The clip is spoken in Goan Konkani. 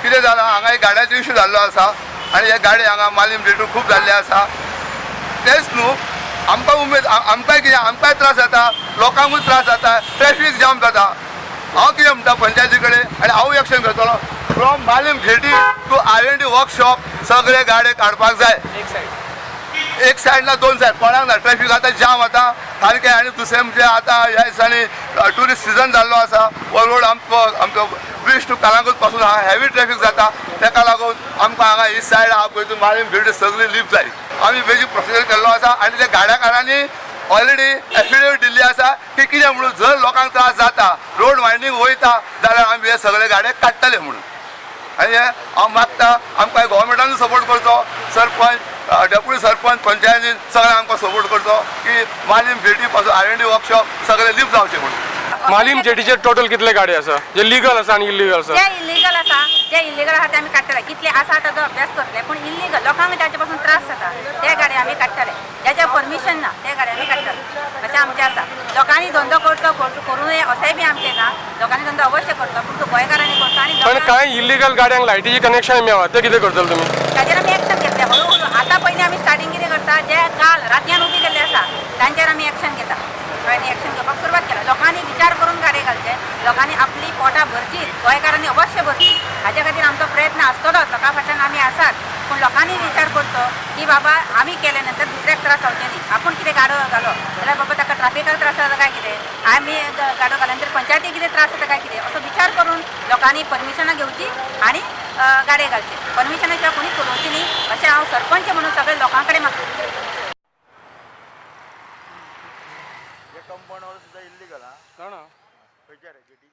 कितें जालां हांगा एक गाडयांचो इशू जाल्लो आसा आनी हे गाडी हांगा मालीम रेटू खूब जाल्ले आसा. तेच न्हू आमकां उमेद, आमकांय कितें आमकांय त्रास जाता, लोकांकूय त्रास जाता, ट्रॅफीक जाम जाता. हांव कितें म्हणटा पंचायती कडेन आनी हांव एक्शन घेतलो from Malim jetty to R&D workshop सगळे गाडे काडपाक जाय. एक सायड ना दोन सायड कोणाक ना, ट्रॅफीक आतां जाम जाता सारकें. आनी दुसरें म्हणजे आतां ह्या दिसांनी ट्युरिस्ट सिजन जाल्लो आसा, हो रोड आमचो आमचो ब्रिज टू कलांगूट पासून हांगा हेवी ट्रॅफीक जाता. तेका लागून आमकां हांगा ही सायड आहा पळय तूं मालीम जेटी सगळी लीप जाय. आमी बेजीक प्रोसिजर केल्लो आसा आनी त्या गाड्याकारांनी ऑलरेडी एफिडेवीट दिल्ली आसा की कितें म्हणून जर लोकांक त्रास जाता रोड वायंडींग वयता जाल्यार आमी हे सगळे गाडे काडटले म्हणून. आनी हे हांव मागता आमकां गोवोरमेंटानूय सपोर्ट करचो, सरपंच, डेप्युटी सरपंच, पंचायतीन सगळें आमकां सपोर्ट करचो की मालीम जेटी पासून R&D workshop सगळे लीप जावचे म्हणून. मालीम जेटीचेर टोटल कितले गाडी आसा जे लिगल आसा आनी इलिगल आसा? जे इलिगल आसा, जे इलिगल आसा ते आमी काडटले. कितले आसा ताजो अभ्यास करतले, पूण इलिगल लोकांक ताचे पासून त्रास जाता ते गाडी आमी काडटले. ज्याच्या परमिशन ना ते गाडी आमी काडटले अशें आमचें आसा. लोकांनी धंदो करचो करूं नये अशेंय बी आमचें ना, लोकांनी धंदो अवश्य करचो, पूण तो गोंयकारांनी करचो. आनी पण कांय इलिगल गाड्यांक लायटीचें कनेक्शन मेळा तें कितें करतले तुमी? ताचेर आमी एक्शन घेतले हळू हळू. आतां पयलीं आमी स्टार्टींग कितें करता, जे काल रातयान उबी केल्ले आसा तांचेर आमी एक्शन घेता. आनी एक्शन घेवपाक सुरवात केला. लोकांनी विचार करून गाडी घालचे, लोकांनी आपली पोटां भरचीच, गोंयकारांनी अवश्य भरची, हाच्या खातीर आमचो प्रयत्न आसतलोच. लोकां फाटल्यान आमी आसात, पूण लोकांनी विचार करचो की बाबा आमी केले नंतर दुसऱ्याक त्रास जावचे न्ही. आपूण कितें गाडो घालो जाल्यार बाबा ताका ट्राफिकाक त्रास जाता काय कितें, आमी गाडो घाल्या नंतर पंचायतीक कितें त्रास जाता काय कितें, असो विचार करून लोकांनी परमिशनां घेवची आनी गाडये घालचे. परमिशना शिवाय कोणी चलोवची न्ही अशें हांव सरपंच म्हणून सगळे लोकां कडेन मागता. कंपाऊंड सुद्धा इल्लीगल हा. ना खंयच्या रे जेटी?